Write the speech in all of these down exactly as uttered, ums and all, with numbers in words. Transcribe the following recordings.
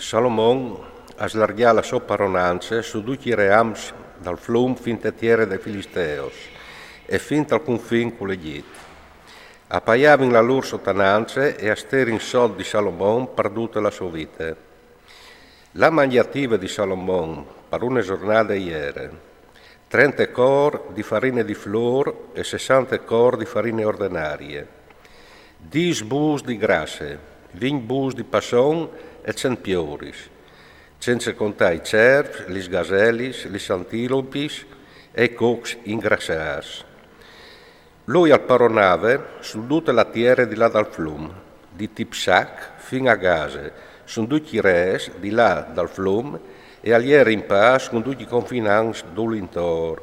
Salomon a slargjà la sô paronance su ducj i reams dal flum fin te tiere dai Filisteos e fin tal cunfin cul Egjit. A paiavin la lur sotanance e a sterin sot di Salomon par dute la sô vite. La mangjative di Salomon par une zornade e jere trente cor di farine di flor e sessante cor di farine ordenarie, dîs bûs di grasse, vincj bûs di passon e cent piouris, cence contâ i cerfs, lis gaselis, lis antilopis e i cochs ingrassâts. Lui al paronave su dute la tiere di là dal flum, di Tipsac fin a Gase, su ducj i rês di là dal flum, e al jere in pâs cun ducj i confinants dulintor.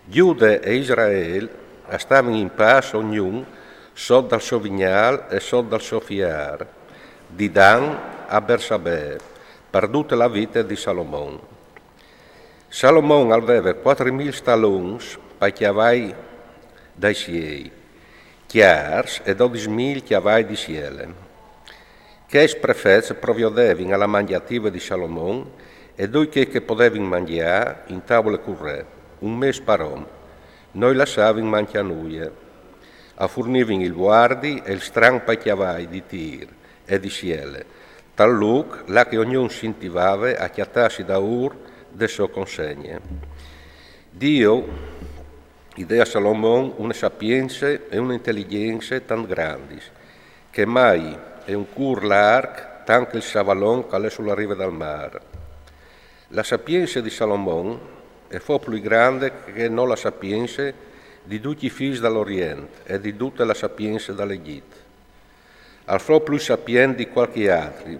Gjude e Israel a stavin in pâs ognun sot dal so vignâl e sot dal so fiâr, di Dan a Bersabè, par dute la vite di Salomon. Salomon al veve cuatri mil stalons pai cjavai dai siei, cjârs e dodis mil cjavai di siele. Chescj prefets proviodevin a la mangjative di Salomon e dut chel che podevin mangjâ in tavule cul re, un mês par om. No i lassavin mancjâ nuie. A furnivin il vuardi e il stran pai cjavai di tîr e di siele, tal lûc là che ognun si intivave a cjatâsi daûr de sô consegne. Diu i dè a Salomon une sapience e une inteligjence tant grandis, che mai e un cûr larc tant che il savalon che al è su la rive dal mâr. La sapience di Salomon e fo plui grande che no la sapience di ducj i fîs dal Orient e di dute la sapience dal Egjit. Al fo plui sapient di cualchi altri,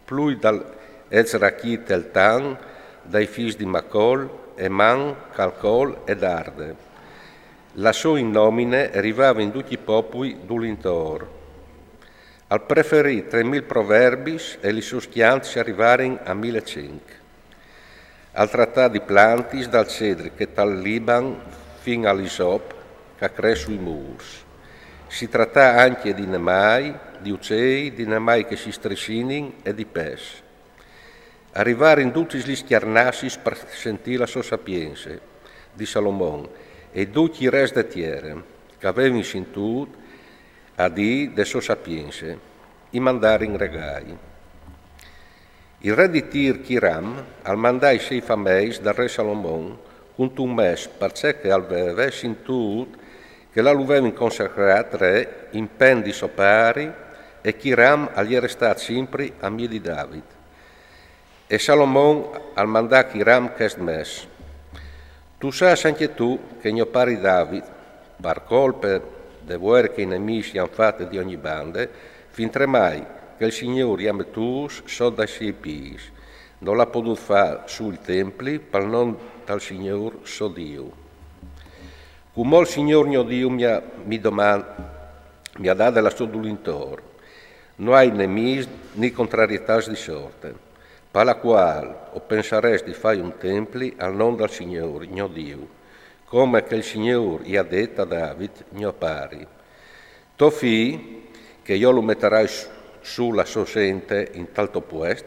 plui dal Ezrachit Eltan, dai fîs di Macol, Eman, Calcol e Darde. La sô innomine e rivave in ducj i popui dulintor. Al preferì trê mil proverbis e lis sôs cjantis a rivarin a mil e cinc. Al tratà di plantis dal cedri che tal Liban fin al isop che al cres sui mûrs. Si tratà ancje di nemâi, di ucei, di nemâi che si strissinin e di pes. A rivarin dutis lis cjarnassis par sintî la sô sapience di Salomon e ducj i res de tiere, che a vevin sintût a dî de sô sapience, i mandarin regâi. Il re di Tir Chiram al mandà i siei fameis dal re Salomon cuntun mes, parcè che al veve sintût che lu vevin consacrât re in pen di so pari, e Chiram al jere stât simpri amì di David. E Salomon al mandà a Chiram chest mes: Tu sâs ancje tu che gno pari David, par colpe de vuere che i nemîs i àn fate di ogni bande, fintremai che il Signôr i à metûts sot dai siei pîts, nol à podût fâ sù il templi pal non dal Signôr so Diu. Cumò il Signôr gno Diu mi à, mi doman-, mi à dade la sô dulintor. No ai nemîs ni contrarietâts di sorte, par la cuâl o pensarès di fâi un templi al non dal Signôr gno Diu, come che il Signôr i à det a David gno pari. To fi, che jo lu metarai s-, su la sô sente in tal to puest,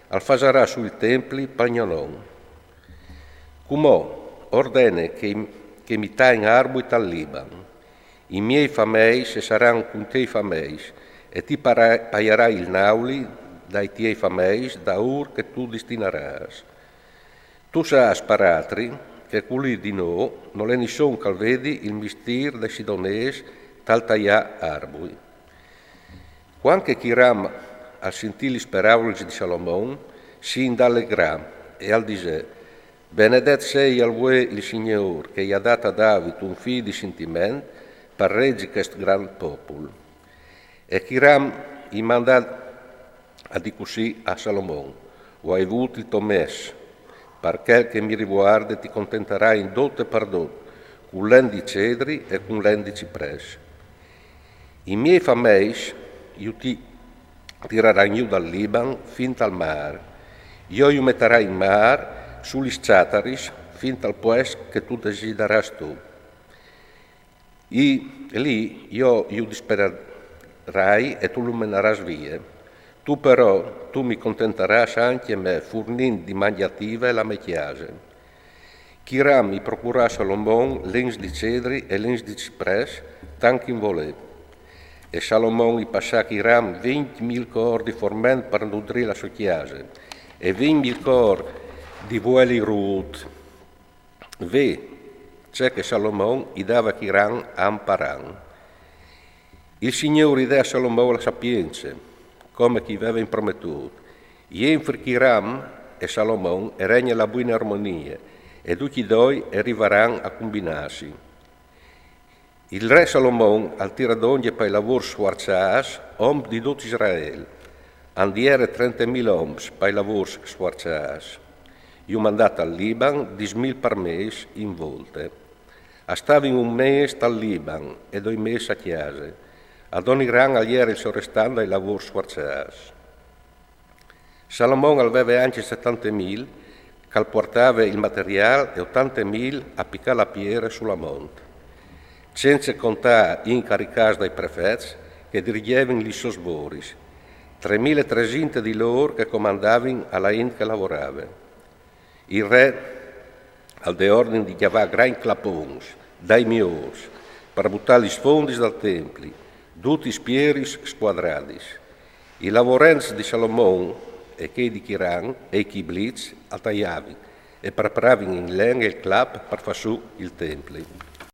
al fasarà sù il templi pal gno non. Cumò ordene che i, che mi tain arbui tal Liban. I miei fameis e saran cun tiei fameis, e ti para-, paiarai il nauli dai tiei fameis daûr che tu distinarâs. Tu sâs, par altri, che culì di nô nol è nissun che al vedi il mistîr dai sidonês tal taiâ arbui. Cuant che Chiram al sintì lis peraulis di Salomon, si indalegrà e al disè: Benedet sei alvuê il Signôr, che i à dât a David un fi di sintiment par regi chest grant popul. E Chiram i mandà a dî cussì a Salomon: O ai vût il to mes, par chel che mi rivuarde ti contentarai in dut e par dut, cun len di cedri e cun len di ciprès. I miei fameis ju ti tiraran jù dal Liban fin tal mâr. Jo ju metarai in mâr su lis çataris fin tal puest che tu desidarâs tu. I, li jo ju disperarai e tu lu menarâs vie. Tu però, tu mi contentarâs ancje me furnint di mangjâ tive la mê cjase. Chiram i procurà a Salomon lenç di cedri e lenç di ciprès, tant ch'i 'nt volè. E Salomon i passà a Chiram vincj mil cor di forment par nudrî la sô cjase, e vincj mil cor di vueli rût. Ve ce che Salomon i dave a Chiram an par an. Il Signôr i dè a Salomon la sapience, come ch'i veve imprometût. Jenfri Chiram e Salomon e regne la buine armonie, e ducj i doi e rivaran a combinâsi. Il re Salomon al tirà dongje pai lavôrs sfuarçâts oms di dut Israel. A 'nd jere trente mil oms pai lavôrs sfuarçâts. Ju mandà tal Liban dîs mil par mês in volte. A stavin un mês tal Liban e doi mês a cjase. A dogni gran al jere il so restant dai lavôrs sfuarçâts. Salomon al veve ancje setante mil, ch'al puartave il materiâl, e otante mil a picâ la piere su la mont. Cence contâ i incaricâts dai prefets che dirigjevin lis sôs boris, trê mil e tresinte di lôr che comandavin a la int che lavorave. Il re al dè ordin di gjavâ grancj clapons dai miôrs par butâ lis fondis dal templi, dutis pieris scuadradis. I lavorents di Salomon e chei di Chiram e i chiblits a taiavin e preparavin in len il clap par fâ sù il templi.